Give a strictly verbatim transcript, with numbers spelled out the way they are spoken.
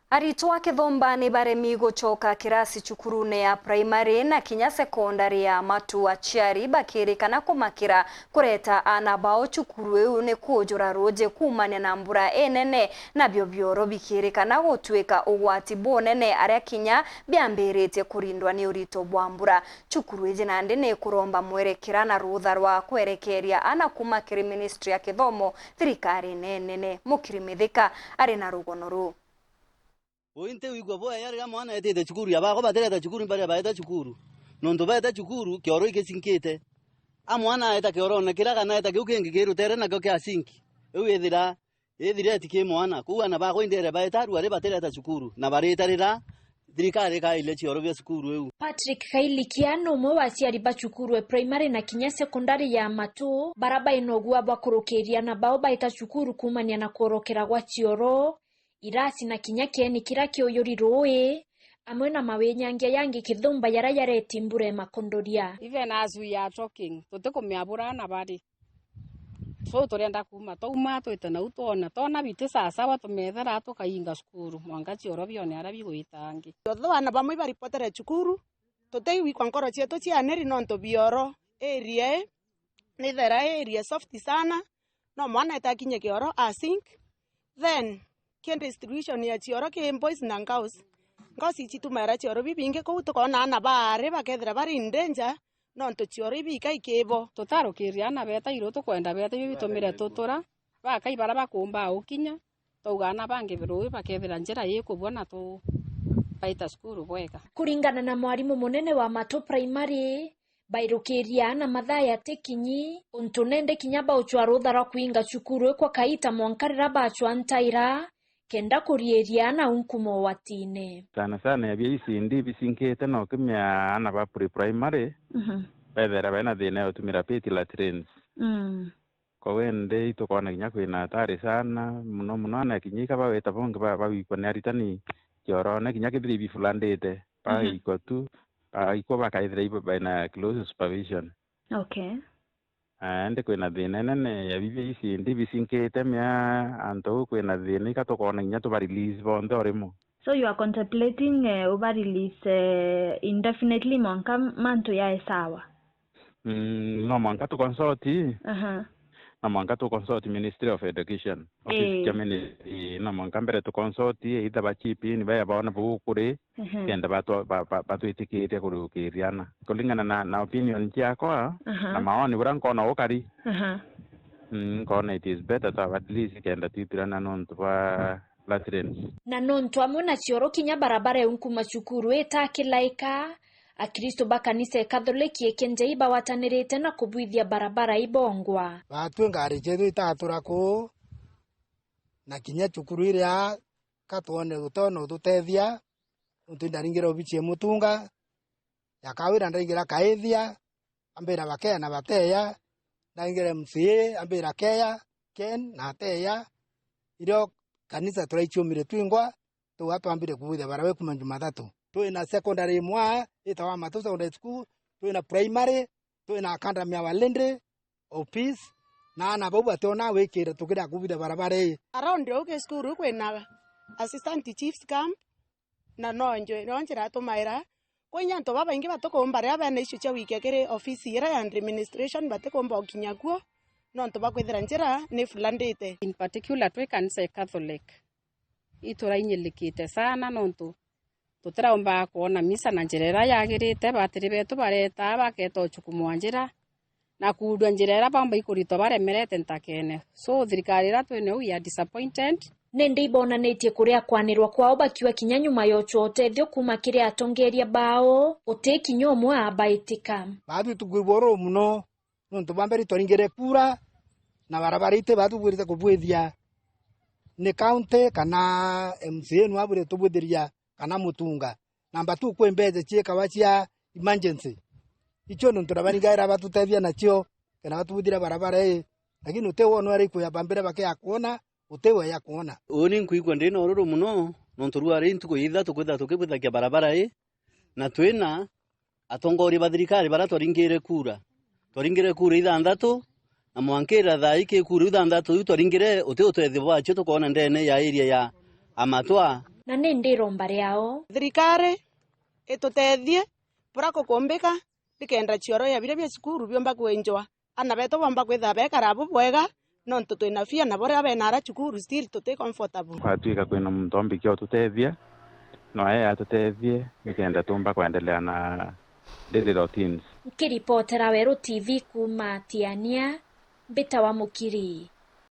Aritwa Kithumba ni baremi gucoka kirasi cukurune ya primary na kinya sekondari ya Matu, aciari bakirikana kumakira kureta aana bao cukuru iu ni kujura ruuji kuumania na mbura inene, nabio bioro bikirikana gutuika ugwati bunene aria kinya biambiritie kurindwa ni urito bwa mbura. Cukuru iji nandi ni kuromba mwerekera na rutha rwa kwerekeria aana kuuma kiri ministry ya kithomo thirikarine nene. Mukiri Mithika ari na rugono ruu. Ui nti wigua bwega riria mwana etite cukuru, ya bakwa batireta cukuru, ni baria baeta cukuru. Nontu baeta cukuru, kioro igicinkite. A mwana aeta kiorone kiria kana aeta kiu kingi kirutere nakio kia sink. Iu ithira, ithireti ki mwana. Kwou aana bakwa indere baeta, riu ari batireta cukuru. Na baritarira, thirikari ikairia cioro bia cukuru iu. Patrick Kailikia ni umwe wa aciari ba cukuru e primary na kinya sekondari ya Matu, bara baina ugua bwa kurukiria aana bao baeta cukuru kuumania na kworokera gwa cioro. Irasi na kinya kieni kiria kiuyuri ruui, amwe na mawinyangia yangi kithumba jaria jareti mbura imakondoria. Even as we are talking, tutikumiabura na bari. So, turenda kuuma, twauma twite nau twona, twona biti sasawa, tumethera tukainga cukuru, mwanka cioro bione aria bigwitangi. Although aana bamwe ibaripotere cukuru, tutiigwikwa nkoro cietu cianiri nontu bioro area ii nithera ii area soft sana, no mwana etakinye kioro a sink, then ki distribution ya cioro ki boys na girls. Girls icitumaira cioro bibingi kuu, tukona aana baari bakethira bari in danger, nontu cioro ibiika ikibo. Tutarukiria aana beta iru, tukwenda beta ibio bitumire tutura, bakai bara bakumba ukinya, twauga aana bangi ruui bakethira njira ikubua na tu baita cukuru bwega. Kuringana na mwarimu munene wa Matu Primary, bairukiria aana mathaa jatikinyi, untu nende kinya baucwa rutha rwa kuinga cukuru ikwa kaita mwanka riria bacwa ntaira, kenda kuriiria aana unkumo watine. Sana sana ya bia icindi bicinkite no kimia aana ba pre-primary, mhm, bethera bena thina ya utumira pit latrines. Mm. Kwa wende, itukona kinya kwina hatari sana, muno muno aana kinya ika bawita bongi ba-, bawikwa ni aritani kiorone, kinya kethira ibifulandite, mhm, baikwa tu, baikwa bakaithira ibo baina close supervision. Okay. Ah, indi kwina thina inene ya bibia icindi bicinkite mia antu, kwina thina ika tukona kinya tuba release bonthe o rimwe. So you are contemplating, eh, uba release, eh, indefinitely mwanka mantu yae sawa? Mm, no mwanka tu consult. Aha. No mwanka tu consult Ministry of Education. Office, eh, cia ministry, no mwanka mbere tu consult, either ba chief in, baya baona bukuri, ehe, kenda batwa-, ba-, ba-, batwitikiria kuriukiria aana. Kulingana na, na opinion ciakwa, aha, na maoni buria nkona ukari. Aha. Mm, nkona it is better to have at least kenda twithirana nontu bwa latrines. Na nontu amwe na cioro kinya barabara iu nkuma cukuru itakilaika, Akristo ba kanisa e Katholiki e Kenjai bawatanirite na kubwithia barabara ibongwa. Baatwi ngari cietu itatura kuu, na kinya cukuru iria ka twone utona ututethia, nontu indaringire obici e Mutunga, ya Kawira ndaringira Kaithia, ambira bakeya na bateya, ndaringire M C A, ambira keya, Ken, na ateya. Irio kanisa turaichiumire twingwa, tuga twambire kubwithia barabara kuma Jumathatu. Twina secondary imwe, itawa Matu Secondary School, twina primary, twina Academy ya Walindi, office, na aana bau bationa wikire tukira kubwithia barabara ii. Around au ki cukuru kwina assistant chief's camp, na no njo-, no njira atumaira. Kwa inya antu babaingi batukumba riria bena issue cia gwikia kiri ofisi iria ya administration, batikumba ukinya kuo, nontu bakwithira njira ni fulandite. In particular, twi kanisa ya Catholic, iturainyirikite sana, nontu tutiraumbaga kwona misa na njira iria yagirite. Batiri betu baretaa, baketa uchukumwa njira, na kuurua njira iria baumba ikuritwa baremerete ntakene. So, thirikari iria twinayo, we are disappointed. Nindi ibonanitie kuria kwanirwa kwao bakiuga kinya nyuma ya uchwa utethio kuuma kiri atongeria bao, uti kinya umwe abaitika. Baatwi tukwigua ururu muno, nontu bwa mbere itwaringire kura, na barabara iti baatubwirite kubwithia ni county kana M C A nu abwirite tubwithiria kana Mutunga. Namba two, kwi mbeca ciikawa cia emergency. Icio nontu na baringaira batutethia nacio, kenda batubwithira barabara ii, lakini uti wona uria ikuya bambire bakeya kwona, uti weya kwona. Uuni nkwigua ndina ururu muno, nontu rua ri ntuku ya ithatu kwithira tukibwithagia barabara ii, na twina atongoria ba thirikari baria twaringire kura. Twaringire kura ithanthatu, na mwankira thaa ii ki kura ithanthatu iu twaringire, uti utethio bwacio tukoona ndene ya area ya Amatwa. na ni ndiromba riao. Thirikari itutethie buria kukumbika, nikenda cioro ya biria bia cukuru biumba kwinjwa. Ana betu bomba kwithira bekara bubwega, nontu twina fear na buria bena ara cukuru still tuti comfortable. Kwatwika kwina muntu ombikia ututethia, no ee atutethie nikenda tumba kwendelea na daily routines. Nkiripotera Weru T V kuuma Tiania, mbitawa Mukiri.